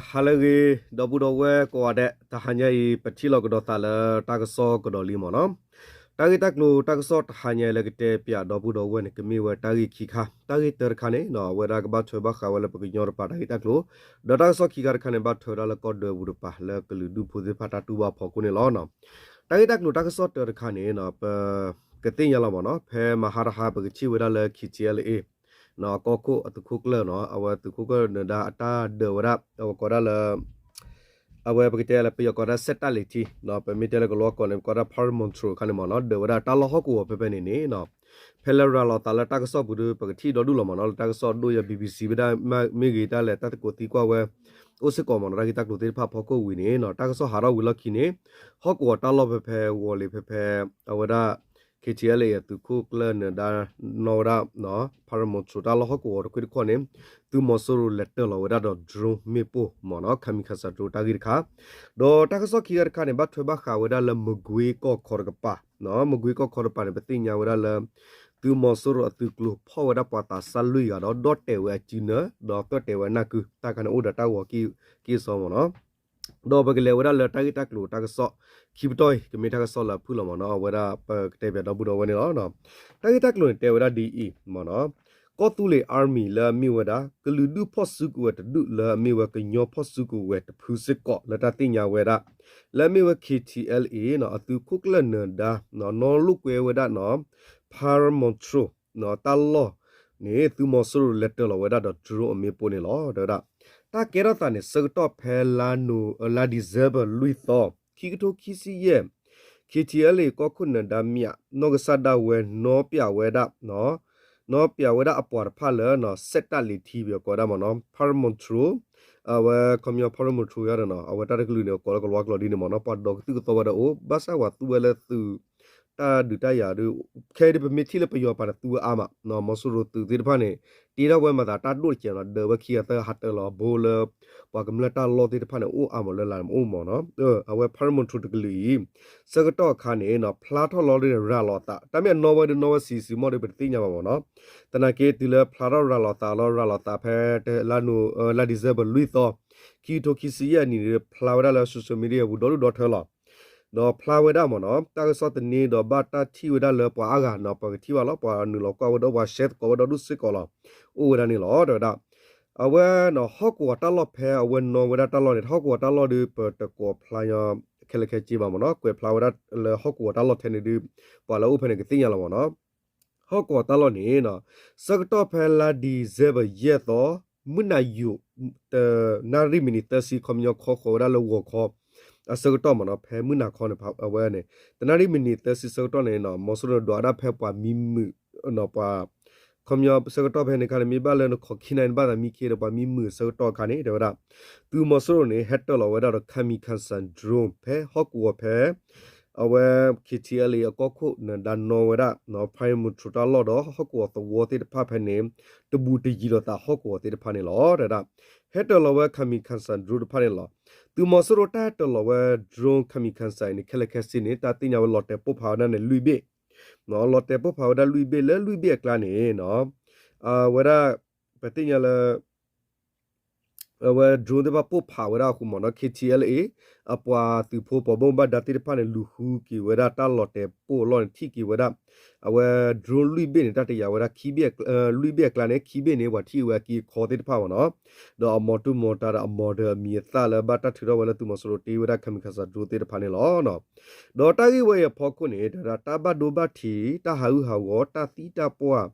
ဟါလၢအဂ့ၤ ဒီပုၢ်ဒီဝဲၢ်ကိးဂၤဒဲး, တဟါညါအံၤ ပထံၣ်လိာ်ကဒီးသးလၢတၢ်ကစီၣ်ကဒီးလံမ့ၢ်နီၤ. တၢ်ဂ့ၢ်တၢ်ကျိၤတၢ်ကစီၣ်တဟါညါအံၤလၢကတဲပၠးဒီပုၢ်ဒီဝဲၢ်န့ၣ် ကမ့ၢ်ဝဲတၢ်ဂ့ၢ်ခံခါ, တၢ်ဂ့ၢ်တၢတခါန့ၣ် အဝဲဒၣ်ကဘၣ်ထွဲဘၣ်ဃးဝဲလၢပကညီတပၤတၢ်ဂ့ၢ်တၢ်ကျိၤ, ဒီးတၢ်ကစီၣ်ခံခါတခါန့ၣ် ဘၣ်ထွဲဝဲဒၣ်လၢကီၢ်ဒွဲပူၤတပၤ လၢကလုာ်ဒူၣ်ဖိသ့ၣ်တဖၣ်တၢ်တူၢ်ဘၣ်ဖီခိၣ်န့ၣ်လီၤ. တၢ်ဂ့ၢ်တၢ်ကျိၤတၢ်ကစီၣ်တၢတခါန့ၣ် ပကသ့ၣ်ညါလီၤမ့ၢ်နီၤ, ဖဲမဟါတဟါ ပကထံၣ်ဝဲဒၣ်လၢ KTLA အကီၢ်ခိၣ်အသုးခိၣ်ကျၢၢ်နီၤ, အဝဲသုးခိၣ်ကျၢၢ်နၢၤဒါအတၢ်ဒၢးဝဲဒၣ် အဝဲကိးဒၣ်လၢ အဝဲပကတဲလၢပယီၤကိးဒၣ် စက်တပ်လေထီး, ပမ့ၢ်တဲလၢကလီကီၢ်န့ၣ် ပကိးဒၣ် Paramount Drone တခါန့ၣ်မ့ၢ်နီၤ, ဒၢးဝဲဒၣ်တၢ်လီၢ်ဟီၣ်ကဝီၤဖဲဖဲန့ၣ်န့ၣ် ဖဲလၢရၤလီၤသးလၢတၢ်ကစီၣ်ပူၤဒီး ပကထံၣ်ဒီဒူၣ်လီၤမ့ၢ်နီၤ, လၢတၢ်ကစီၣ်ဒိၣ်ယၤ BBC ဝဲဒၣ်မ့ၢ်ဂ့ၤ တၢ်လဲၤတၢ်သကိးသံကွၢ်ဝဲ အိၣ်စ့ၢ်ကီးမ့ၢ်နီၤ, တၢ်ဂ့ၢ်တၢ်ကျိၤသ့ၣ်တဖၣ်ဖီခိၣ်ဝံၤန့ၣ် တၢ်ကစီၣ်ဟးထီၣ်ဝံၤလီၢ်ခံန့ၣ် ဟီၣ်ကဝီၤတၢ်လီၢ်ဖဲဖဲ ဝီၤလ့ၤဖဲဖဲ အဝဲဒၣ် KTLA အသုးခိၣ်ကျၢၢ်နၢၤဒါ နီၣ်ဝဲဒၣ် Paramount Drone တၢ်လီၢ်ဟီၣ်ကဝီၤတခွ့ၣ်တခီန့ၣ် သုးမီၤစိရိၤလဲၤတၢၤလီၤဝဲဒၣ်ဒီး drone မ့ၣ်ပိၢ်မ့ၢ်နီၤ, kamikaze drone တၢ်ဂ့ၢ်တခါ, ဒီးတၢ်ကစီၣ်ခံဂၤတခါန့ၣ် ဘၣ်ထွဲဘၣ်ဃးဝဲဒၣ်လၢ မကွ့ကီၢ်ခီတကပၤ, မကွ့ကီၢ်ခီတကပၤန့ၣ် ပသ့ၣ်ညါဝဲဒၣ်လၢ သုးမီၤစိရိၤအသုးကျိၤဖီၣ်ဝဲဒၣ်ပှၤသးစၢ်လွံၢ်ဂၤဒီး ဒီၣ်တဲာ်ဝဲအစုနၢ ဒီးသွဲၣ်တဲာ်ဝဲနၢ်ကု တၢ်ခါန့ၣ်အိၣ်ဒီးတၢ်ဂီၤက့ၢ်စီမ့ၢ်နီၤ. ဒီးပကလဲၤဝဲဒၣ်လၢတၢ်ဂ့ၢ်တၢ်ကျိၤတၢ်ကစီၣ် ခံပတီၢ်အံၤ ကမ့ၢ်တၢ်ကစီၣ်လၢအဖုၣ်လီၤမ့ၢ်နီၤ, အဝဲဒၣ်ပကတဲပၠးဒီပုၢ်ဒီဝဲၢ်န့ၣ်လီၤ. တၢ်ဂ့ၢ်တၢ်ကျိၤန့ၣ် တဲဝဲဒၣ်ဒ်အံၤမ့ၢ်နီၤ, ကီၢ်သူလ့ၤ Army လၢအမ့ၢ်ဝဲဒၣ် ကလုာ်ဒူၣ်ဖီၣ်စုကဝဲၤတဒူၣ်လၢအမ့ၢ်ဝဲကညီဖီၣ်စုကဝဲၤတဖုစ့ၢ်ကီး လၢတၢ်သ့ၣ်ညါဝဲဒၣ် လၢအမ့ၢ်ဝဲ KTLA အသုးခိၣ်ကျၢၢ်နၢၤဒါ နီၣ်လိာ်ကွဲဝဲဒၣ် Paramount Drone တၢ်လီၢ်န့ၣ် သုးမီၤစိရိၤလဲၤတၢၤလီၤဝဲဒၣ်ဒီး drone အမ့ၣ်ပိၢ်န့ၣ်လီၤ. တဲဝဲဒၣ် တၢ်ကဲထီၣ်သးန့ၣ် ဆၢကတီၢ်ဖဲလါ December လွံၢ်သီ ခံကထိခံဆံယဲၢ် KTLA ကီၢ်ခိၣ်နၢၤဒါမၠး နီၢ်ကစၢ်ဒၣ်ဝဲ နီၣ်ပၠးဝဲဒၣ် နီၣ်ပၠးဝဲဒၣ်အပှၤတဖၣ်လၢ စက်တပ်လေထီး ပယီၤကိးဒၣ်မ့ၢ်နီၤ Paramount Drone အဝဲခီပညီ Paramount Drone ယါဒီးနီၤ အဝဲတၢ်တကလုာ်န့ၣ် ကိးလၢကလီကလီဒ်န့ၣ်မ့ၢ်နီၤ ပှၤဒိးကသုၣ်ကသီဝဲဒီးအိၣ် ဘၣ်ဆၣ်ပှၤသူဝဲလၢသုး တၢ်ဒုးတၢ်ယၤဒီး ခဲအံၤဒ်ပမ့ၢ်ထံၣ်လၢပယီၤပၤန့ၣ် သူဝဲအါမး မီၤစိရိၤသုးသ့ၣ်တဖၣ်န့ၣ် တ့ထီၣ်ဝဲမၤသးတၢ်ဒိၣ်တကဲးနီၤ ဒၢးဝဲခံဂၤသၢဂၤဟးတၢၤလီၤဘိလၢ ပှၤကမျၢၢ်တၢ်လီၢ်သ့ၣ်တဖၣ်န့ၣ် အိၣ်အါမးလၢလၢမ့ၣ်ပိၢ်မ့ၢ်နီၤ အဝဲ Paramount Drone တကလုာ်အံၤ ဆၢကတီၢ်အခါန့ၣ်နီၤ ဖျါထီၣ်လီၤဒီးရၤလီၤသး တၢ်မ့ၢ်အနီၣ်ဝဲဒီးနီၣ်ဝဲဆံးဆံးမ့ၢ်ဒီး ပတသ့ၣ်ညါဘၣ်မ့ၢ်နီၤ သနာ်က့တုၤလၢဖျါထီၣ်ရၤလီၤသးလီၤ ရၤလီၤသးဖဲ လါ December လွံၢ်သီ ခံကထိခံဆံယဲၢ်နံၣ်န့ၣ် ဖျါဝဲဒၣ်လၢ social media ပူၤဒီဒူၣ်ဒီထၢလီၤ ဒီးဖျါဝဲဒၣ်မ့ၢ်နီၤ တၢ်ကစီၣ်သန့ဒီးဘၣ်တၢ်ထံၣ်ဝဲဒၣ်လၢပှၤအါဂၤနီၤ ပှၤကထံၣ်ဘၣ်လီၤ ပှၤနုာ်လီၤကွၢ်ဝဲဒီးပှၤ share သကိးဝဲဒီဒူၣ်စ့ၢ်ကီးလီၤ အိၣ်ဝဲဒၣ်န့ၣ်လီၤ တဲဝဲဒၣ် အဝဲနီၤ ဟီၣ်ကဝီၤတၢ်လီၢ်ဖဲအဝဲနီၣ်ဝဲဒၣ်တၢ်လီၢ်န့ၣ် ဟီၣ်ကဝီၤတၢ်လီၢ်ဒီး ပတကိးဖျါညီ ခဲလၢာ်ခဲဆ့ဘၣ်မ့ၢ်နီၤ ကွဲးဖျါဝဲဒၣ်လၢဟီၣ်ကဝီၤတၢ်လီၢ်ထဲန့ၣ်ဒီး ပှၤလၢအိၣ်ဖဲန့ၣ်ကသ့ၣ်ညါလီၤမ့ၢ်နီၤ ဟီၣ်ကဝီၤတၢ်လီၢ်န့ၣ် ဆၢကတီၢ်ဖဲလါ December ယဲၢ်သီ မုၢ်နၤယိာ် တနၣ်ရံၣ်မံးနံးသၢဆံ ခီပညီခီဃီၤဝဲဒၣ်လၢဂီၤခီ အဆၢကတီၢ်မ့ၢ်နီၤ ဖဲမုၢ်နၤခီန့ၣ် အဝဲန့ၣ် တနၣ်ရံၣ်မံးနံးသၢဆံဆၢကတီၢ်န့ၣ် မီၤစိရိၤန့ၣ်ဒွးဝဲဒၣ်ဖဲပှၤမံမုာ် ပှၤ ခီပညီဆၢကတီၢ်ဖဲန့ၣ်အခါန့ၣ် မ့ၢ်ဘၣ်လၢနခီၣ်ခံနၤန့ၣ် ဘၣ်သးမံခ့ဒီးပှၤမံမုာ်ဆၢကတီၢ်အခါန့ၣ် တဲဝဲဒၣ် သုးမီၤစိရိၤန့ၣ် ဟဲတၢၤလီၤဝဲဒၣ်ဒီး kamikaze drone ဖဲဟီၣ်ကဝီၤဖဲ အဝဲ KTLA အကီၢ်ခိၣ်နၢၤဒါနီၣ်ဝဲဒၣ် Paramount Drone တၢ်လီၢ်ဒီးဟီၣ်ကဝီၤသဝီသ့ၣ်တဖၣ်ဖဲန့ၣ် တဘူးတယံၤလိာ်သးဟီၣ်ကဝီၤသ့ၣ်တဖၣ်န့ၣ်လီၤ တဲဝဲဒၣ် ဟဲတၢၤလီၤဝဲ kamikaze drone တဖၣ်န့ၣ်လီၤ သုးမီၤစိရိၤတၢ်ဟဲတၢၤလီၤဝဲ drone kamikaze အံၤန့ၣ် ခဲလၢာ်ခဲဆ့န့ၣ် တၢ်သ့ၣ်ညါဝဲလီၤတဲာ်ပိၢ်ဖးဝဲဒၣ်န့ၣ်လွံၢ်ဘ့ၣ် လီၤတဲာ်ပိၢ်ဖးဝဲဒၣ်လွံၢ်ဘ့ၣ် လၢလွံၢ်ဘ့ၣ်အကျါန့ၣ် အဝဲဒၣ် ပသ့ၣ်ညါလၢ အဝဲ drone သ့ၣ်တဖၣ်ပိၢ်ဖးဝဲဒၣ်အဃိမ့ၢ်နီၤ KTLA အပှၤသုးဖိပိာ်ဘၣ်မူဘၣ်ဒါသ့ၣ်တဖၣ်န့ၣ် လူၤဃုက့ၤဝဲဒၣ်တၢ်လီၤတဲာ်ပိၢ်အလီၢ်န့ၣ် ထံၣ်က့ၤဝဲဒၣ် အဝဲ drone လွံၢ်ဘ့ၣ်န့ၣ် တၢ်တယာ်ဝဲဒၣ် လွံၢ်ဘ့ၣ်အကျါန့ၣ် ခံဘ့ၣ်န့ၣ် ပှၤထံၣ်ဝဲအက့အခီသ့ၣ်တဖၣ်မ့ၢ်နီၤ ဒီးအမီၤတမီၤတၤဒီးအမီၤဒီးအမံၤအသၣ်လၢဘၣ်တၢ်ထုးထီၣ်ဝဲလၢသုးမီၤစိရိၤတ့ဝဲဒၣ် kamikaze drone သ့ၣ်တဖၣ်န့ၣ်လီၤ. ဒီးတၢ်ဂ့ၢ်ဝဲအံၤအဖီခိၣ်န့ၣ် တဲဝဲဒၣ်တၢ်ဘၣ်ဒိဘၣ်ထံး တၢ်ဟးဂူာ်ဟးဂီၤ တၢ်သံတၢ်ပှၢ်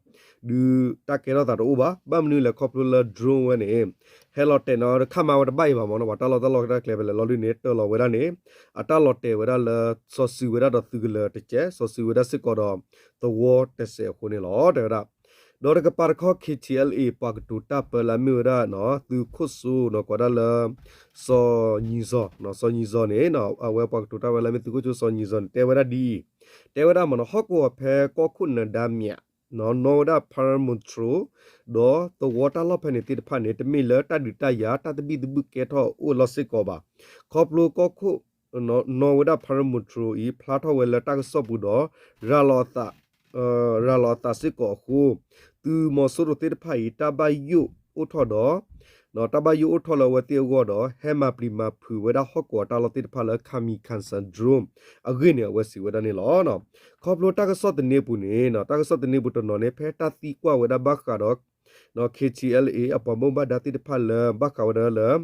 ဒုးတၢ်ကဲထီၣ်သးတအိၣ်ဘၣ်. ဘၣ်မနုၤလဲၣ်ခီဖျိလၢ drone ဝဲန့ၣ် ဟဲလီၤတဲာ်နီၤ တခါမၤဝဲတဘၣ်အံၤဘၣ်မ့ၢ်နီၤ ပှၤတၢ်လီၢ်တၢ်လီၢ်တၢ်ကျဲဖဲလဲၣ်လီၤဒုးန့ၣ် တၢၤလီၤဝဲဒၣ်န့ၣ် အတၢ်လီၤတဲာ်ဝဲဒၣ်လၢ စီၤစုၤဝဲဒၣ်ဒီးသုးကလၢၤတကဲး စီၤစုၤဝဲဒၣ်စ့ၢ်ကီးဒီး သဝီတစဲးအဃိန့ၣ်လီၤ တဲဝဲဒၣ် ဒီးတကပၤတခီ KTLA ပှၤကတိၤတၢ်ပၢလၢအမ့ၢ်ဝဲဒၣ် သုးခိၣ်စိနီၤ ကိးဒၣ်လၢ စီၤညီၤစီၤ စီၤညီၤစီၤန့ၣ် အဝဲပှၤကတိၤတၢ်ပၢလၢအမ့ၢ်သုးခိၣ်စိစီၤညီၤစီၤန့ၣ် တဲဝဲဒၣ်ဒ်အံၤ တဲဝဲဒၣ်မ့ၢ်နီၤ ဟီၣ်ကဝီၤဖဲကီၢ်ခိၣ်နၢၤဒါမၠး နီၣ်ဝဲဒၣ် Paramount Drone ဒီးသဝီတၢ်လီၢ်ဖဲန့ၣ်သ့ၣ်တဖၣ်န့ၣ် တမ့ၢ်လၢတၢ်ဒုးတၢ်ယၤ တၢ်သဘံၣ်သဘုၣ်ကဲထီၣ်အိၣ်လီၤစ့ၢ်ကီးဘၣ်. ခီဖျိကီၢ်ခိၣ် နီၣ်ဝဲဒၣ် Paramount Drone အံၤ ဖျါထီၣ်ဝဲလၢတၢ်ကစီၣ်ပူၤဒီး ရၤလီၤအသး ရၤလီၤအသးစ့ၢ်ကီးအဃိ သုးမီၤစိရိၤသ့ၣ်တဖၣ်အံၤ တၢ်ဘၣ်ယိၣ်အိၣ်ထီၣ်ဒီး တၢ်ဘၣ်ယိၣ်အိၣ်ထီၣ်လၢအဝဲသ့ၣ်အဂီၢ်ဒီး ဟဲမၤပျံၤမၤဖုးဝဲဒၣ်ဟီၣ်ကဝီၤတၢ်လီၢ်သ့ၣ်တဖၣ်လၢ kamikaze drone အဂ့ၢ်န့ၣ် အဝဲစံးဝဲဒၣ်န့ၣ်လီၤ. ခီဖျိတၢ်ကစီၣ်သန့ပူၤန့ၣ် တၢ်ကစီၣ်သန့ပူၤတနီၤန့ၣ် ဖဲတၢ်သံကွၢ်ဝဲဒၣ်ဘၣ်ဃးဒီး KTLA အပှၤဘၣ်မူဘၣ်ဒါသ့ၣ်တဖၣ်လၢ ဘၣ်ဃးဝဲဒၣ်လၢ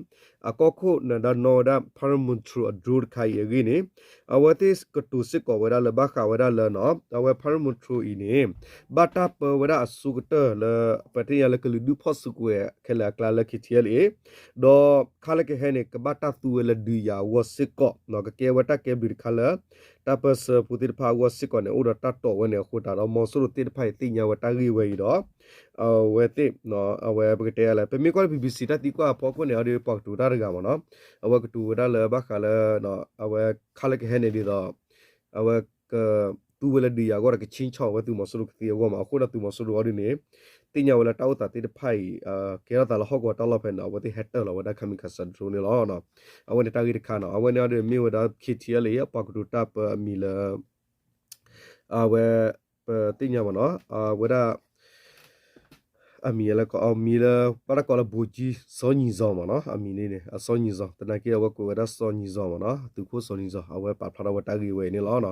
အကီၢ်ခိၣ်နဒါနီၣ်ဝဲဒၣ် paramotor drone တခါအံၤအဂ့ၢ်န့ၣ် အဝဲသ့ၣ်ကတိၤစ့ၢ်ကီးဝဲဒၣ်လၢဘၣ်ဃးဝဲဒၣ်လၢ အဝဲ paramotor အံၤန့ၣ် ဘၣ်တၢ်ပၢဝဲဒၣ်အဆိကတၢၢ်လၢ ပသ့ၣ်ညါလၢကလုာ်ဒူၣ်ဖီၣ်စုကဝဲၤခဲလၢာ်အကျါလၢ KTLA ဒီးခါလၢကဟဲန့ၣ် ကဘၣ်တၢ်သူဝဲလၢဒုးယၤအဂီၢ်စ့ၢ်ကီး ကကဲဝဲတၢ်ကဲဘျုးတခါလၢ တၢ်ပၢဆှၢဖိသ့ၣ်တဖၣ်အဂီၢ်စ့ၢ်ကီးန့ၣ် အိၣ်ဒီးတၢ်တိာ်ဝဲန့ၣ်အဃိသတးဒီး မီၤစိရိၤသ့ၣ်တဖၣ်အံၤသ့ၣ်ညါဝဲတၢ်ဂ့ၢ်ဝဲအံၤဒီး အဝဲသ့ၣ် အဝဲပကတဲလဲၣ် ပမ့ၢ်ကွၢ်လၢ BBC တၢ်သံကွၢ်အဖီခိၣ်န့ၣ် အဒုးပှၤကတိၤတၢ်တဂၤမ့ၢ်နီၤ အဝဲကတိၤဝဲဒၣ်လၢဘၣ်ဃးလၢ အဝဲခါလၢကဟဲန့ၣ်ဒ်သိး အဝဲက သူဝဲလၢဒုးယၤအဂီၢ်ဒီးကဆ့ဆီၣ်ဝဲသုးမီၤစိရိၤကသ့အဂီၢ်မး အဃိဒီးသုးမီၤစိရိၤအီၤဒ်န့ၣ် သ့ၣ်ညါဝဲလၢတၢ်အိၣ်သးသ့ၣ်တဖၣ်အံၤ ကဲထီၣ်သးလၢဟီၣ်ကဝီၤတၢ်လီၢ်ဖဲန့ၣ် အဝဲသ့ၣ်ဟဲတၢၢ်လီၤဝဲဒၣ် kamikaze drone န့ၣ်လီၤ. အဝဲန့ၣ်တၢ်ဂ့ၢ်တခါနီၤ အဝဲန့ၣ်အီၤဒ်မ့ၢ်ဝဲဒၣ် KTLA အပှၤကတိၤတၢ်ပၢအမံၤလၢ အဝဲ ပသ့ၣ်ညါမ့ၢ်နီၤ အဝဲဒၣ် အမံၤလၢ အမံၤလၢ ဘၣ်တၢ်ကိးလၢ ဗိုလ်ကြီး စောညီဇော် မ့ၢ်နီၤ အမံၤန့ၣ်န့ၣ် အ စောညီဇော် သနာ်က့အဝဲကွဲးဝဲဒၣ် စောညီဇော် မ့ၢ်နီၤ သုးခိၣ် စောညီဇော် အဝဲပာ်ဖျါထီၣ်ဝဲတၢ်ဂ့ၢ်ဝဲအံၤန့ၣ်လီၤ.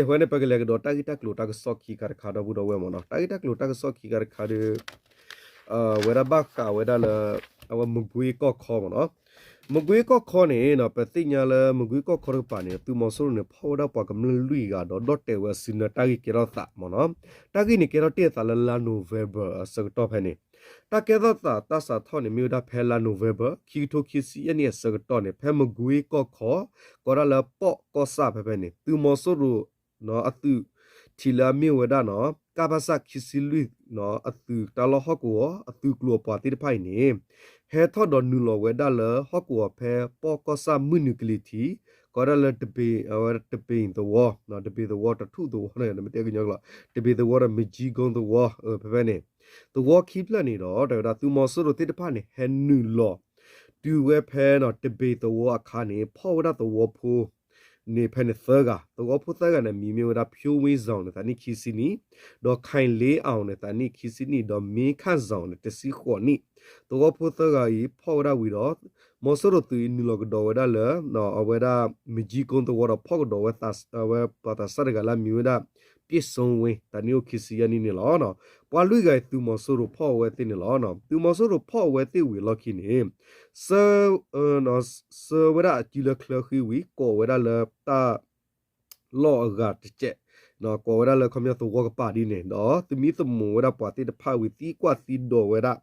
အဝဲန့ၣ် ပကလဲၤကဒီးတၢ်ဂ့ၢ်တၢ်ကျိၤတၢ်ကစီၣ်ခံခါတခါဒီပုၢ်ဒီဝဲၢ်မ့ၢ်နီၤ တၢ်ဂ့ၢ်တၢ်ကျိၤတၢ်ကစီၣ်ခံခါတခါဒီး ဝဲဒၣ်ဘၣ်ဃးဝဲဒၣ်လၢ အဝဲမကွ့ကီၢ်ခီမ့ၢ်နီၤ မကွ့ကီၢ်ခီန့ၣ် ပသ့ၣ်ညါလၢမကွ့ကီၢ်ခီတကပၤန့ၣ် သုးမီၤစိရိၤန့ၣ် ဖီၣ်ဝဲဒၣ်ပှၤကမျၢၢ်လွံၢ်ဂၤဒီး ဒီၣ်တဲာ်ဝဲအစုနၢတၢ်ဂ့ၢ်ကဲထီၣ်သးမ့ၢ်နီၤ တၢ်ဂ့ၢ်န့ၣ်ကဲထီၣ်တ့ၢ်အသးလၢလါ November အဆၢကတီၢ်ဖဲန့ၣ် တၢ်ကဲထီၣ်သးတၢ်စးထီၣ်န့ၣ် မ့ၢ်ဝဲဒၣ်ဖဲလါ November ခံကထိခံဆံယဲၢ်နံၣ်အဆၢကတီၢ်န့ၣ် ဖဲမကွ့ကီၢ်ခီ ကိးဒၣ်လၢပီၣ်ကီၢ်ဆၣ်ဖဲဖဲန့ၣ် သုးမီၤစိရိၤ အသုးထံးလၢအမ့ၢ်ဝဲဒၣ်နီၤ ကပစ ခံဆံလွံၢ် အသုးတၢ်လီၢ်ဟီၣ်ကဝီၤ အသုးကျိၤအပှၤသ့ၣ်တဖၣ်အံၤန့ၣ် ဟဲထီၣ်ဒီးနုာ်လီၤဝဲဒၣ်လၢဟီၣ်ကဝီၤဖဲပီၣ်ကီၢ်ဆၣ်မုၢ်နုာ်ကလံၤထံး ကိးဒၣ်လၢ တဘ့ၣ်သဝီ တဘ့ၣ်သဝီ တထူၣ်သဝီန့ၣ် မ့ၢ်တဲကညီကျိာ် တဘ့ၣ်သဝီဒီး မကၠံကိသဝီ ဖဲဖဲန့ၣ် သဝီခံဖျၢၣ်န့ၣ်ဒီး တဲဝဲဒၣ်သုးမီၤစိရိၤသ့ၣ်တဖၣ်န့ၣ် ဟဲနုာ်လီၤ တုၤဝဲဖဲ တဘ့ၣ်သဝီအခါန့ၣ် ဖီၣ်ဝဲဒၣ်သဝီဖိ န့ၣ်ဖဲန့ၣ်သၢဂၤ သဝီဖိသၢဂၤန့ၣ် အမံၤမ့ၢ်ဝဲဒၣ် ဖြိုးဝင်းဇော် န့ၣ် သးနံၣ်ခံဆံနံၣ်, ဒီး ခိုင်လေးအောင် န့ၣ် သးနံၣ်ခံဆံနံၣ်, ဒီး မင်းခန့်ဇော် န့ၣ် တဆံဃိးနံၣ်, သဝီဖိသၢဂၤအံၤ ဖီၣ်ဝဲဒၣ်ဝံၤဒီး မီၤစိရိၤသုးအံၤ နုာ်လီၤကဒီးဝဲဒၣ်လၢ အဝဲဒၣ် မကၠံကိသဝီဒီး ဖီၣ်ကဒီးဝဲ အဝဲပှၤသးစၢ်တဂၤလၢအမံၤဝဲဒၣ် ပြည့်စုံဝင်း သးနံၣ်အိၣ်ခံဆံယဲၢ်နံၣ်န့ၣ်လီၤ. ပှၤလွံၢ်ဂၤအံၤ သုးမီၤစိရိၤဖီၣ်ဝဲသ့ၣ်န့ၣ်လီၤ. သုးမီၤစိရိၤဖီၣ်ဝဲသ့ၣ်ဝံၤအလီၢ်ခံန့ၣ် ဆှၢ ဆှၢဝဲဒၣ်အစုလၢချၢဃံဝံၤ ကိးဝဲဒၣ်လၢတၢ် လီၢ်အဂၤတစဲး, ကိးဝဲဒၣ်လၢခီပညီသဝီကပၤဒ်န့ၣ်ဒီး သမံသမိးဝဲဒၣ်ပှၤသ့ၣ်တဖၣ်ဝံၤ သံကွၢ်သံဒိးဝဲဒၣ်,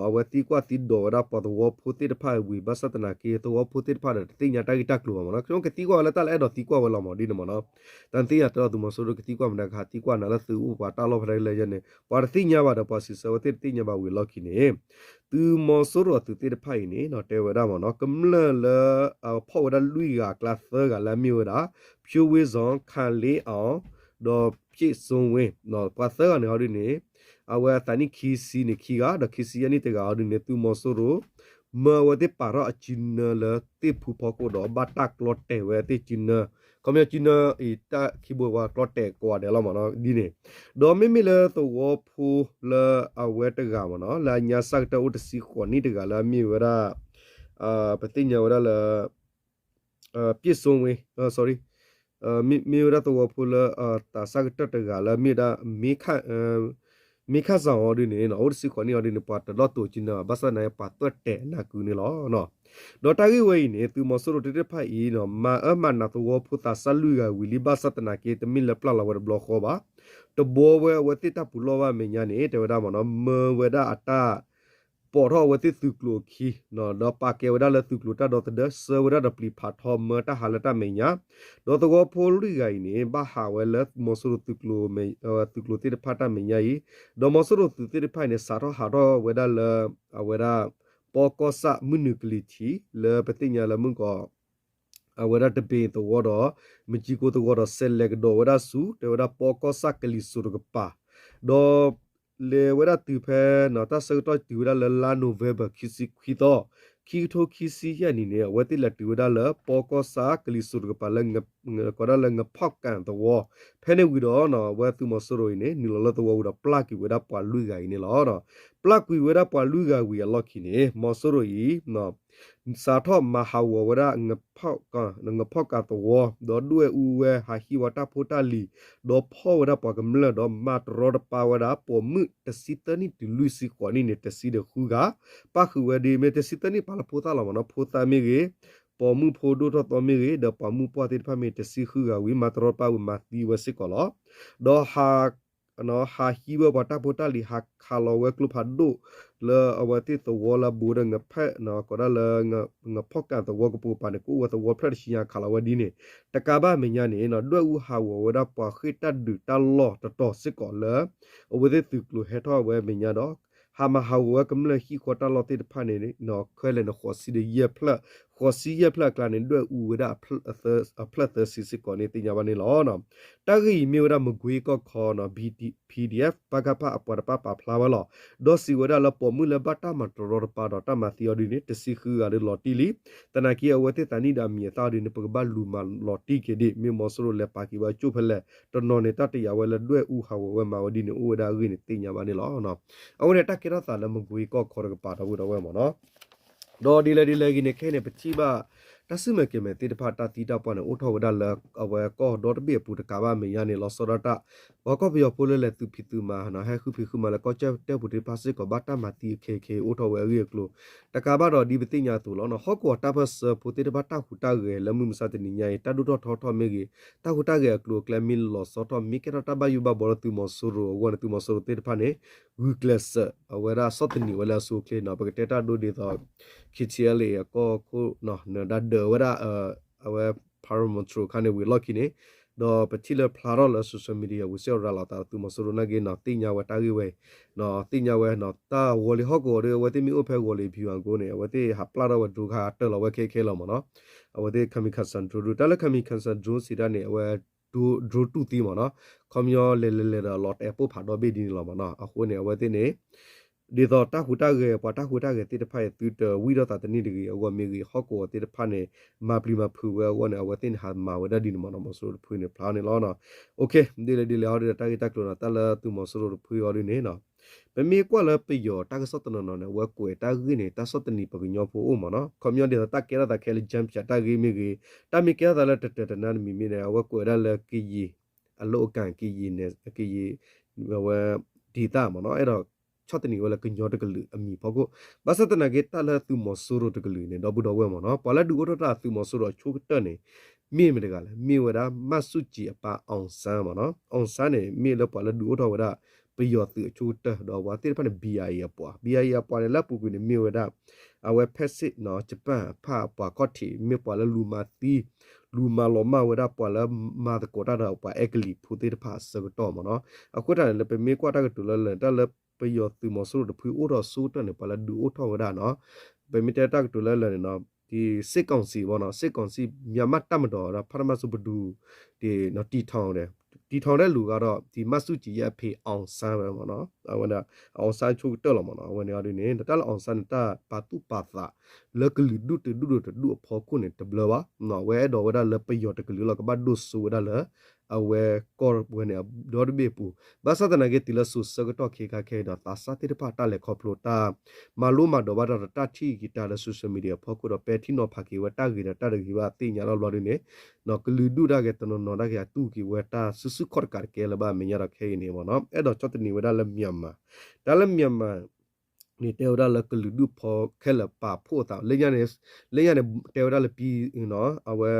အဝဲသံကွၢ်သံဒိးဝဲဒၣ်ပှၤသဝီဖိသ့ၣ်တဖၣ်ဝံၤ ဘၣ်ဆၣ်သနာ်က့ သဝီဖိသ့ၣ်တဖၣ်ဒီး တသ့ၣ်ညါတၢ်ဂ့ၢ်တၢ်ကျိၤဘၣ်မ့ၢ်နီၤ, ကသံကွၢ်ဝဲလၢတၢ်လၢအဲၣ်ဒိးသံကွၢ်ဝဲလီၤမ့ၢ်ဒ်န့ၣ်မ့ၢ်နီၤ, တၢ်နသ့ၣ်ညါတဲလီၤသုးမီၤစိရိၤကသံကွၢ်မတၤတခါ သံကွၢ်နၤလၢသုးအိၣ်ပှၤတၢ်လီၢ်ဖဲလဲၣ်န့ၣ် ပှၤတသ့ၣ်ညါဘၣ်ဒီး ပှၤစံးဆၢဝဲသ့ၣ်တသ့ၣ်ညါဘၣ်ဝံၤအလီၢ်ခံန့ၣ် သုးမီၤစိရိၤအသုးသ့ၣ်တဖၣ်အံၤန့ၣ် တဲဝဲဒၣ်မ့ၢ်နီၤ ကမျၢၢ်လၢ ဖီၣ်ဝဲဒၣ်လွံၢ်ဂၤအကျါသၢဂၤလၢအမ့ၢ်ဝဲဒၣ် ဖြိုးဝင်းဇော် ခိုင်လေးအောင် ဒီး ပြည့်စုံဝင်း ပှၤသၢဂၤန့ၣ်ဟီဒ်န့ၣ် အဝဲအသးနံၣ်ခံဆံန့ၣ်ခံဂၤ ဒီးခံဆံယဲၢ်နံၣ်တဂၤဟီဒ်န့ၣ် သုးမီၤစိရိၤ မၢအဝဲသ့ၣ်ပာ်ထီၣ်အစုနၢလၢသ့ၣ်ဖူဖီခိၣ်ဒီး ဘၣ်တၢ်ကျီတဲာ်ဝဲသ့ၣ်စုနၢ, ခီပညီစုနၢအံၤတၢ်ခံဘိဝဲကျီတဲာ်ကိးဂၤဒဲးလီၤမ့ၢ်နီၤ ဒ်န့ၣ် ဒီးမ့မ့ၢ်လၢသဝီဖိလၢအဝဲတဂၤမ့ၢ်နီၤ လၢအညါစၢ်ကတၢၢ်အိၣ်တဆံဃိးနံၣ်တဂၤလၢအမ့ၢ်ဝဲဒၣ် ပသ့ၣ်ညါဝဲဒၣ်လၢ ပြည့်စုံဝင်း sorry မ့ၢ်ဝဲဒၣ်သဝီဖိလၢ သးစၢ်ကတၢၢ်တဂၤလၢအမ့ၢ်ဝဲဒၣ် မင်းခန့်ဇော် အီၤဒ်န့ၣ် အိၣ်တဆံဃိးနံၣ်အီၤဒ်န့ၣ် ပှၤတလီၢ်တိာ်စုနၢဘၣ် ဘၣ်ဆၣ်သနာ်က့ပှၤသွဲၣ်တဲာ်နၢ်ကုန့ၣ်လီၤ. ဒီးတၢ်ဂ့ၢ်ဝဲအံၤန့ၣ် သုးမီၤစိရိၤသ့ၣ်တဖၣ်အံၤ မၤအၢမၤနးသဝီဖိသးစၢ်လွံၢ်ဂၤဝံၤလံ ဘၣ်ဆၣ်သနာ်က့ တမ့ၢ်လၢပျၢ်လီၤဝဲတဘျီဃီဘၣ်. တဘှီဝဲအဝဲသ့ၣ်တၢ်ပူၤလီၢ်ဘၣ်အမဲာ်ညါန့ၣ် တဲဝဲဒၣ်မ့ၢ်နီၤ မၢဝဲဒၣ်အတၢ် ပိာ်ထီၣ်အဝဲသ့ၣ်သုးကျိၤအခံ ဒီးပာ်ကဲဝဲဒၣ်လၢသုးကျိၤတၢ်ဒီသဒၢ ဆှၢဝဲဒၣ်ဒီးပျံၤဖးထီမၢတၢ်ဟးလၢတၢ်မဲာ်ညါ, ဒီးသဝီဖိလွံၢ်ဂၤအံၤန့ၣ် ဘၣ်ဟးဝဲလၢမီၤစိရိၤသုးကျိၤ သုးကျိၤသ့ၣ်တဖၣ်တၢ်မဲာ်ညါအံၤ, ဒီးမီၤစိရိၤသုးသ့ၣ်တဖၣ်အံၤန့ၣ် စးထီၣ်ဟးထီၣ်ဝဲဒၣ်လၢ အဝဲဒၣ် ပီၣ်ကီၢ်ဆၣ်မုၢ်နုာ်ကလံၤထံး လၢပသ့ၣ်ညါလၢမုၢ်ကီး အဝဲဒၣ်တဘ့ၣ်သဝီဒီး မကၠံကိသဝီဒီး ဆဲးလဲၤကဒီးဝဲဒၣ်ဆူ တဲဝဲဒၣ်ပီၣ်ကီၢ်ဆၣ်ကလံၤစိးတကပၤ, ဒီး လဲၤဝဲဒၣ်တုၤဖဲ တၢ်ဆၢကတီၢ်တုၤဝဲဒၣ်လၢလါ November ခံဆံခွံသီ ခံကထိခံဆံယဲၢ်နံၣ်န့ၣ် အဝဲသ့ၣ်လဲၤတုၤဝဲဒၣ်လၢ ပီကီၢ်ဆၣ်ကလံၤစိးတကပၤလၢ ကိးဒၣ်လၢ ငဖီၣ်ကၣ်သဝီ ဖဲန့ၣ်ဝံၤဒီး အဝဲသုးမီၤစိရိၤအံၤန့ၣ် နုာ်လီၤလၢသဝီဝံၤဒီး ပျၢ်ကွံာ်ဝဲဒၣ်ပှၤလွံၢ်ဂၤအံၤန့ၣ်လီၤ. ပျၢ်ကွံာ်ဝဲဒၣ်ပှၤလွံၢ်ဂၤဝံၤအလီၢ်ခံန့ၣ် မီၤစိရိၤအံၤ စးထီၣ်မၤဟးဂီၤဝဲဒၣ် ငဖီၣ်ကၣ်သဝီ ဒီးဒွဲၣ်အူဝဲ ဟးဟံးဝဲတၢ်ဖိတၢ်လံၤ ဒီးဖီၣ်ဝဲဒၣ်ပှၤကမျၢၢ် ဒီးမၤတရီတပါဝဲဒၣ် ပိာ်မုၣ်တဆံသၢနံၣ်တုၤလွံၢ်ဆံဃိးနံၣ်န့ၣ် တဆံဒီးဃုဂၤ, ပၣ်ဃုာ်ဝဲဒ်မ့ၢ်တဆံသၢနံၣ်ပာ်လၢဖိသၣ်လီၤမ့ၢ်နီၤ, ဖိသၣ်မ့ၢ်ဂ့ၤ, ပိာ်မုၣ်ဖိဒိၣ်ထီၣ်သီမ့ၢ်ဂ့ၤ, ဒီးပှၤမုၣ်ပှၢ်သ့ၣ်တဖၣ်မ့ၢ်တဆံဃုဂၤဝံၤ မၤတရီတပါဝံၤမၤသံဝဲစ့ၢ်ကီးလီၤ. ဒီး ဟးဟံးဝဲပှၤတၢ်ဖိတၢ်လံၤ ဟးခးလီၤဝဲကျိဖးဒိၣ် လၢအဝဲသ့ၣ်သဝီလၢအဘူးဒီး ငဖဲ ကိးဒၣ်လၢ ငဖီၣ်ကၣ်သဝီကပိာ်ကပၤန့ၣ် ကအိၣ်ဝဲသဝီဖျၢၣ်တဆံညါ ခးလီၤဝဲဒ်န့ၣ် တကးဘၣ်အမဲာ်ညါန့ၣ် ဒွဲၣ်အူဟးဂီၤဝဲဒၣ်ပှၤဃ့ၢ်တၢ်ဒုးတၢ်လီၢ်တတီၤစ့ၢ်ကီးလၢ အဝဲသ့ၣ်သုးကျိၤဟဲထီၣ်ဝဲအမဲာ်ညါဒီး ဟးမၤဟးဂီၤဝဲကမျၢၢ်ဟံၣ်ဃီတၢ်လီၢ်သ့ၣ်တဖၣ်န့ၣ် ခဲလၢာ်န့ၣ် ဃိးဆံဒီးယဲၢ်ဖျၢၣ်, ဃိးဆံယဲၢ်ဖျၢၣ်အကျါန့ၣ် ဒွဲၣ်အူဝဲဒၣ်အဖျၢၣ်သၢဆံစ့ၢ်ကီးန့ၣ် သ့ၣ်ညါဘၣ်န့ၣ်လီၤ. တၢ်ဂ့ၢ်အံၤမ့ၢ်ဝဲဒၣ်မကွ့ကီၢ်ခီ P D F ပကဖ အပှၤတဖၣ်ပာ်ဖျါဝဲလီၤ. ဒီးစံးဝဲဒၣ်လၢပိာ်မုၣ်လၢဘၣ်တၢ်မၤတရီတပါဒီးတၢ်မၤသံအီၤဒ်န့ၣ် တဆံဃုဂၤဒီးလီၤတံၢ်လံ. သနာ်က့အဝဲသ့ၣ်သးနံၣ်ဒီးအမံၤအသၣ်အီၤဒ်န့ၣ် ပကဘၣ်လူၤမၤလီၤတံၢ်က့ၤဒံး မ့ၢ်မီၤစိရိၤလဲၤပာ်က့ၤဝဲကၠိၣ်ဖဲလဲၣ် တနီၤန့ၣ် တၢ်တယာ်ဝဲလၢဒွဲၣ်အူဟးဂီၤဝဲမၤဝဲဒ်န့ၣ် အိၣ်ဝဲဒၣ်အဂ့ၢ်န့ၣ် သ့ၣ်ညါဘၣ်န့ၣ်လီၤ. အဝဲန့ၣ်တၢ်ကဲထီၣ်သးလၢမကွ့ကီၢ်ခီတကပၤဒီပုၢ်ဒီဝဲၢ်မ့ၢ်နီၤ ဒီးဒ်လဲၣ်ဒ်လဲၣ်ဂ့ၤန့ၣ် ခဲအံၤန့ၣ် ပထံၣ်ဘၣ် တၢ်စုမၢကဲၤမဲာ်သ့ၣ်တဖၣ် တၢ်သံတၢ်ပှၢ်န့ၣ် အိၣ်ထီၣ်ဝဲဒၣ်လၢ အဝဲကီၢ်ဒီတဘ့ၣ်အပူၤတကးဘၣ်အမဲာ်ညါန့ၣ် လီၤဆီဒၣ်တၢ် ပှၤကီၢ်ပယီၤဖိလၢလဲၤသုးဖံးသုးမၤ ဟဲဃုဖံးဃုမၤလၢကီၢ်ကၠီၣ်တဲၣ်ပူၤသ့ၣ်တဖၣ်စ့ၢ်ကီး ဘၣ်တၢ်မၤသံခဲခဲအိၣ်ထီၣ်ဝဲအဂ့ၢ်အကျိၤ တကးဘၣ်ဒီးဒ်ပသ့ၣ်ညါအသိးလီၤ. ဟီၣ်ကဝီၤတၢ်ပၢၢ်ဆၢဖိသ့ၣ်တဖၣ်တၢ်ဟူးတၢ်ဂဲၤလၢမုၢ်မဆါတနံၤညါအံၤ တၢ်ဒိၣ်ထီၣ်ထီထီၣ်မ့ၢ်ဂ့ၤ တၢ်ဟူးတၢ်ဂဲၤအကျိၤအကျဲမ့ၢ်လီၤဆီထီၣ် မ့ၢ်ကဲထီၣ်တၢ်ဘၣ်ယိၣ်ဘၣ်ဘှီလၢသုးမီၤစိရိၤအဂီၢ်န့ၣ် သုးမီၤစိရိၤသ့ၣ်တဖၣ်န့ၣ် ဂုာ်ကျဲးစၢး အဝဲဒၣ်ဆီၣ်သနံးဝဲလၢအဆိအချ့နီၤ ပကတဲတၢ်ဒိဒ်သိး K T L A အကီၢ်ခိၣ် နဒါဒၢးဝဲဒၣ် အဝဲ Paramount ခါန့ၣ်ဝံၤလီၢ်ခံန့ၣ် ဒီးပထံၣ်လၢဖျါထီၣ်လၢ social media ဝံၤစ့ၢ်ကီးရၤလီၤသး သုးမီၤစိရိၤနာ်က့နီၤ သ့ၣ်ညါဝဲတၢ်ဂ့ၢ်ဝဲအံၤ သ့ၣ်ညါဝဲနီၤ တၢ်ဂီၤလံၤဟီၣ်ကဝီၤဒီး အဝဲသ့ၣ်မ့ၢ်အိၣ်ဖဲဂီၤလံၤ Pyongan အဃိန့ၣ် အဝဲသ့ၣ်ဟးပျၢ်ထီၣ်ဝဲ drone ခါတၢၢ်လီၤဝဲခဲခဲလီၤမ့ၢ်နီၤ အဝဲသ့ၣ် kamikaze drone တၢ်လၢ kamikaze drone စံးတၢ်န့ၣ် အဝဲ drone တူၢ်သံမ့ၢ်နီၤ ခီပညီလဲၤလဲၤလဲၤဒီးလီၤတဲာ်ပိၢ်ဖးဒီဘ့ၣ်ဒ်န့ၣ်လီၤမ့ၢ်နီၤ အဃိန့ၣ် အဝဲသ့ၣ်န့ၣ် ဒ်သိးတၢ်ဟူးတၢ်ဂဲၤ ပှၤတၢ်ဟူးတၢ်ဂဲၤသ့ၣ်တဖၣ်အံၤ သုတဝံၣ်ထီၣ်သးတနံၣ်တဂ့ၤအဂီၢ်မ့ၢ်ဂ့ၤ ဟီၣ်ကဝီၤသ့ၣ်တဖၣ်န့ၣ် မၤပျံၤမၤဖုးဝဲအဂီၢ်န့ၣ် အဝဲသ့ၣ်န့ၣ် ဟးမၤဝဲဒၣ်ဒ်န့ၣ်မ့ၢ်နီၤ မီၤစိရိၤတဖုန့ၣ်ဖျါန့ၣ်လီၤ. ဒ်လဲၣ်ဒ်လဲၣ်ဟီဒ်ဒီးတၢ်ဂ့ၢ်တၢ်ကျိၤနီၤ တၢ်လၢသုးမီၤစိရိၤတဖုအီၤဒ်န့ၣ်နီၤ ပမ့ၢ်ကွၢ်လၢပယီၤတၢ်ကစီၣ်တနီၤနီၤန့ၣ် အဝဲကွဲးတၢ်ဂ့ၢ်န့ၣ် တၢ်ဆီၣ်သနံးပှၤကညီဖိအိၣ်မ့ၢ်နီၤ ခီပညီဒ်သိးတၢ်ကဲထီၣ်သးခဲလၢ jump ဖၠးတၢ်ဂ့ၢ်မ့ၢ်ဂ့ၤ တၢ်မ့ၢ်ကဲထီၣ်သးလၢတတၢာ်တနါတမံၤမ့ၢ်န့ၣ် အဝဲကွဲးဝဲဒၣ်လၢကယံာ် အလိၣ်အကၣ် ကယံာ် ကယံာ် အဝဲ ဒေသ မ့ၢ်နီၤ အဲၣ်ဒိးဆီၣ်သနံးဝဲလၢကညီတကလုာ်အမံၤဖီခိၣ် ဘၣ်ဆၣ်သနာ်က့ တၢ်လၢသုးမီၤစိရိၤတကလုာ်န့ၣ် ဒီပုၢ်ဒီဝဲၢ်မ့ၢ်နီၤ ပှၤလၢဒုးအိၣ်ထီၣ်တၢ်သုးမီၤစိရိၤအဆိကတၢၢ်န့ၣ် မ့ၢ်မတၤတဂၤလဲၣ် မ့ၢ်ဝဲဒၣ် မၢ်ဆူၣ်ကံအပၢ် အောင်ဆန်း မ့ၢ်နီၤ အောင်ဆန်း န့ၣ် မ့ၢ်လၢပှၤလၢဒုးအိၣ်ထီၣ်ဝဲဒၣ် ပယီၤသုးအဆိကတၢၢ် ဒီးအဝဲသ့ၣ်တဖၣ်န့ၣ် B I A အပှၤ B I A အပှၤန့ၣ် လၢအပူၤကွံာ်န့ၣ် မ့ၢ်ဝဲဒၣ် အဝဲဖဲစ့ၣ်နီၤ Japan အဖၣ်အပှၤခီၣ်ထံး မ့ၢ်ပှၤလၢလူၤမၤသံ လူၤမၤလီၤမၢ်ဝဲဒၣ်ပှၤလၢမၤသကိးတၢ်ဒီးပှၤအဲကလံးဖိသ့ၣ်တဖၣ်အဆၢကတီၢ်မ့ၢ်နီၤ အဃိသတးန့ၣ် လၢပမ့ၢ်ကွၢ်တၢ်ကတိၤလၢလၢာ်န့ၣ် တၢ်လၢပယီၤသုးမီၤစိရိၤတဖုအိၣ်ထီၣ်အဆိကတၢၢ်န့ၣ် ပှၤလၢဒုးအိၣ်ထီၣ်ဝဲဒၣ်နီၤ ပမ့ၢ်တဲတၢ်ကတိၤလၢလၢာ်န့ၣ်နီၤ ဒီး စစ်ကောင်စီ မ့ၢ်နီၤ စစ်ကောင်စီ မြန်မာ့တပ်မတော် ဒီး ဖထမ ဆို ပဒူၣ် ဒီး တည်ထောင်တယ် တည်ထောင်တဲ့လူကတော့ ဒီ မၢ်ဆူၣ်ကံရဲ့အဖေ အောင်ဆန်း ဝဲမ့ၢ်နီၤ အဝဲန့ၣ် အောင်ဆန်း အဆိကတၢၢ်လီၤမ့ၢ်နီၤ အဝဲန့ၣ်အီၤဒ်န့ၣ် တၢ်လၢ အောင်ဆန်း န့ၣ် တၢ်ပာ်သူၣ်ပာ်သး လၢကလုာ်ဒူၣ်တဒူၣ်ဒီးတဒူၣ်အဖီခိၣ်န့ၣ် တဘျၢဘၣ် အဝဲအဲၣ်ဒိးဝဲဒၣ်လၢပယီၤတကလုာ်လီၤ ကဘၣ်ဒိၣ်စိဝဲဒၣ်လၢ အဝဲကီၢ်ဝဲန့ၣ် ဒီတဘ့ၣ်အပူၤ ဘၣ်ဆၣ်သနာ်က့ တုၤလၢစိၤဆၢကတီၢ်ခဲခါခဲအံၤဒီး သးစၢ်သ့ၣ်တဖၣ်တၢ်လဲၤခီဖျိတၢ် မၤလိမၤဒိးဘၣ်တၢ်ဒီးတၢ်ထံၣ်က့ၤတၢ်လၢ social media အဖီခိၣ်ဒီး ပဲာ်ထံနီၤဖးက့ၤဝဲတၢ်ဂ့ၤဒီးတၢ်တဂ့ၤဘၣ်သ့ၣ်ညါထီၣ်ဘျီဒ်န့ၣ် ကလုာ်ဒူၣ်တၢ်ဂ့ၤတနီၤနီၤတၢ်ဂ့ၤ အတူၢ်က့ၤဝဲတၢ်စုဆူၣ်ခီၣ်တကးတကဲလၢၤဘၣ်အမဲာ်ညါဒီးခဲအံၤန့ၣ်မ့ၢ်နီၤ အဲၣ်ဒိးဆီၣ်သနံးဝဲဒၣ်လၢ မြန်မာ တၢ်လၢ မြန်မာ န့ၣ် တဲဝဲဒၣ်လၢကလုာ်ဒူၣ်ဖိခဲလၢာ်ပာ်ဖှိၣ်အသး လၢညါန့ၣ် လၢညါန့ၣ် တဲဝဲဒၣ်လၢ အဝဲ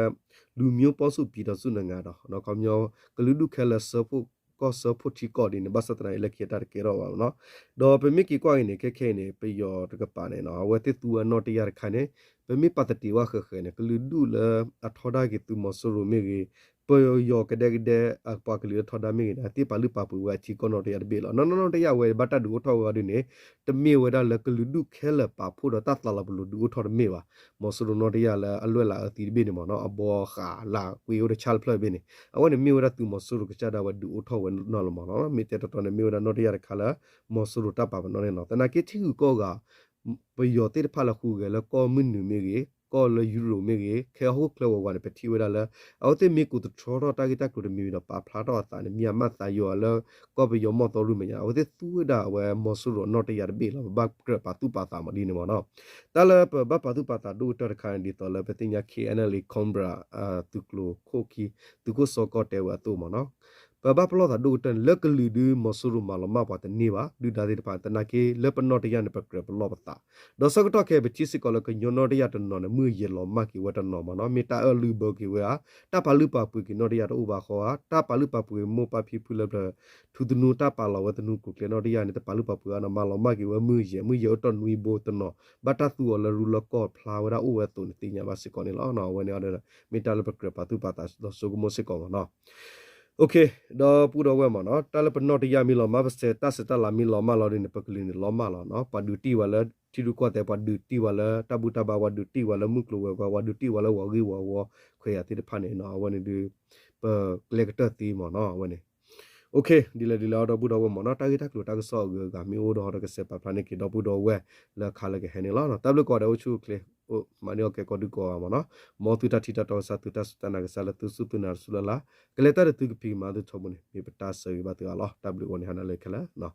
လူမျိုးပေါင်းစုံပြည်ထောင်စုနိုင်ငံ ဒီး ခီပညီ ကလုာ်ဒူၣ်ခဲလၢာ်စၢဖှိၣ်ကီၢ်စၢဖှိၣ်ထံကီၢ်ဒ်န့ၣ် ဘၣ်ဆၣ်သနာ်က့လၢခံတၢ်တကဲထီၣ်ဘၣ်မ့ၢ်နီၤ ဒီးပမ့ၢ်က့ၤကွၢ်က့ၤန့ၣ် ခဲခဲအံၤန့ၣ် ပယီၤတကပၤန့ၣ်နီၤ အဝဲသ့ၣ်သူဝဲနီၣ်တယၢ်တခါန့ၣ် ပမ့ၢ်ပာ်သတ့ၢ်ဝဲဃဲၤဃဲၤန့ၣ် ကလုာ်ဒူၣ်လၢအထီဒါက့ၤသုးမီၤစိရိၤမ့ၢ်ဂ့ၤ ပယီၤကဒဲကဒဲ အပှၤကလုာ်လၢထီဒါမ့ၢ်ဂ့ၤန့ၣ် အသ့ၣ်ပာ်လုၢ်ပာ်ပှ့ၤဝဲအထံကီၢ်နီၣ်တယၢ်တဘ့ၣ်လီၤ. နီၢ်နီၢ်နီၣ်တယၢ်ဝဲဘၣ်တၢ်ဒုးအိၣ်ထီၣ်ဝဲအီၤဒ်န့ၣ် တမ့ၢ်ဝဲဒၣ်လၢကလုာ်ဒူၣ်ခဲလၢာ်ပာ်ဖှိၣ်ဒီးတၢ်သးလီၤပလိာ်ဒုးအိၣ်ထီၣ်တမ့ၢ်ဘၣ်. မီၤစိရိၤနီၣ်တယၢ်လၢအလွဲၢ်လၢအအၢသံတဘ့ၣ်န့ၣ်မ့ၢ်နီၤ အဘီဃးလၢကွ့အိၣ်တဆၣ်တဖျၢၣ်တဘ့ၣ်န့ၣ် အဝဲန့ၣ်မ့ၢ်ဝဲဒၣ်သုးမီၤစိရိၤကစၢ်ဒၣ်ဝဲဒုးအိၣ်ထီၣ်ဝဲနီၣ်လီၤမ့ၢ်နီၤ မ့ၢ်တဲတီတီန့ၣ် မ့ၢ်ဝဲဒၣ်နီၣ်တယၢ်တခါလၢ မီၤစိရိၤတၢ်ပာ်ပနီၣ်န့ၣ်လီၤ. သနာ်က့ထံဂုၤကီၢ်ဂၤ ပယီၤသ့ၣ်တဖၣ်လၢဟူးဂဲၤလၢကီၢ်မုၢ်နုာ်မ့ၢ်ဂ့ၤ, ကီၢ်လၢယူရိၣ်မ့ၢ်ဂ့ၤ, ခဲအံၤဟီၣ်ခိၣ်ချၢဝဲၤဝဲန့ၣ် ပထံၣ်ဝဲဒၣ်လၢ အဝဲသ့ၣ်မ့ၢ်ကိးသတြီထီၣ်တၢ်ဂ့ၢ်တၢ်ကျိၤတမံၤမံၤဒီး ပာ်ဖျါထီၣ်အသးန့ၣ် မ့ၢ်အမၤသးယိာ်လၢ ကီၢ်ပယီၤမီၢ်သီရိမဲာ်ညါ အဝဲသ့ၣ်သူဝဲဒၣ်အဝဲမီၤစိရိၤအနီၣ်တယၢ်တဘ့ၣ်လီၤ. ပဘၣ်ကြၢးပာ်သူၣ်ပာ်သးမးဒ်န့ၣ်မ့ၢ်နီၤ. တၢ်လၢပဘၣ်ပာ်သူၣ်ပာ်သးဒိၣ်ကတၢၢ်တခါန့ၣ် ဒ်သိးလၢပသ့ၣ်ညါ K N L A Cobra သုးကျိၤခိၣ်ခံ သုးခိၣ်စီၤကီၢ်တဲဝဲအသိးမ့ၢ်နီၤ. ပဘၣ်ပလီၢ်သးဒိၣ်ကတၢၢ်န့ၣ် လၢကလုာ်ဒုးမီၤစိရိၤမၤလီၤမၢ်ပှၤတန့ၢ်ဘၣ် ဒုၣ်ဒါသ့ၣ်တဖၣ် သနာ်က့လၢပနီၣ်တယၢ်န့ၣ် ပကြၢးပလီၢ်ပသး ဒီးဆၢကတီၢ်ခဲအံၤ ပထံၣ်စ့ၢ်ကီးလၢကညီနီၣ်တယၢ်တနီၤန့ၣ် မုၢ်ယဲၢ်လီၤမၢ်က့ၤဝဲတနီၤမ့ၢ်နီၤ. မ့ၢ်တၢ်အၢၣ်လုၢ်ဘၢက့ၤဝဲဧါ, တၢ်ပာ်လုၢ်ပာ်ပှ့ၤက့ၤနီၣ်တယၢ်တအိၣ်ဘၣ်ဃီဧါ, တၢ်ပာ်လုၢ်ပာ်ပှ့ၤမိၢ်ပၢ်ဖံဖုလၢပထူသနူ တၢ်ပာ်လီၤဝဲသနူကျိၤကျဲနီၣ်တယၢ်န့ၣ် တပာ်လုၢ်ပာ်ပှ့ၤအါနီၤ မၤလီၤမၢ်က့ၤဝဲမုၢ်ယဲၢ်, မုၢ်ယဲၢ်အိၣ်တီၢ်နွံဘိတနီၤ ဘၣ်တၢ်သူအီၤလၢရူလၢကီၢ်ဖျါဝဲဒၣ်အိၣ်ဝဲအသိးန့ၣ် သ့ၣ်ညါဘၣ်စ့ၢ်ကီးန့ၣ်လီၤ. အဝဲန့ၣ်အဒီး မ့ၢ်တၢ်လၢပကြၢးပာ်သူၣ်ပာ်သးဒီးဆိကမိၣ်စ့ၢ်ကီးမ့ၢ်နီၤ. ဒီပုၢ်ဒီဝဲၢ်မ့ၢ်နီၤ, တၢ်လၢပနီၣ်တယၢ်မ့ၢ်လီၤမၢ် ပစဲးတၢ်စဲးတၢ်လၤမ့ၢ်လီၤမၢ်လီၤဒ်န့ၣ် ပကလုာ်န့ၣ်လီၤမၢ်လီၤနီၤ. ပှၤဒုးတံၢ်ဝဲလၢထံရူၢ်ကီၢ်သဲး, ပှၤဒုးတံၢ်ဝဲလၢတၢ်ဘူၣ်တၢ်ဘါ, ပှၤဒုးတံၢ်ဝဲလၢမုၢ်ကျိၤဝဲၤကွာ်, ပှၤဒုးတံၢ်ဝဲလၢဝီၤဂံၢ်ဝီၤဝီခွဲးယာ်သ့ၣ်တဖၣ်န့ၣ်နီၤ. အဝဲန့ၣ်ဒုး ပကျဲကတၢၢ်သ့မ့ၢ်နီၤ အဝဲန့ၣ်. ဒ်လဲၣ်ဒ်လဲၣ် ဒီပုၢ်ဒီဝဲၢ်မ့ၢ်နီၤ, တၢ်ဂ့ၢ်တၢ်ကျိၤတၢ်ကစီၣ်အဂုၤအဂၤမ့ၢ်အိၣ်ဒီး ဒီးကစဲးပာ်ဖျါန့ၢ်က့ၤဒီပုၢ်ဒီဝဲၢ်လၢအခါလၢကဟဲန့ၣ်လီၤ. တၢ်ဘျုးကိးဂၤဒဲး အိၣ်ဆူၣ်အိၣ်ချ့ မၤန့ၢ်အီၣ်ကဲကီဒုၣ်ကိးဂၤမ့ၢ်နီၤ. မ်သုတၢ်ထံၣ်တၢ်တီကစၢ် သုတၢ်စူၢ်တၢ်နာ်ကစၢ်လၢသုစူၢ်သုနာ်တစူၢ်လၢ်လၢ်, ကလဲၤတၢ်ဒီးသုကဖံးကမၤသုထီဘိန့ၣ် မ့ၢ်ပတၢ်ဆၢဂ့ၤဘၣ်သုအါလီၤ. တၢ်ဘျုးကိးဂၤဒဲး ဟါနၤလၢခဲလၢာ်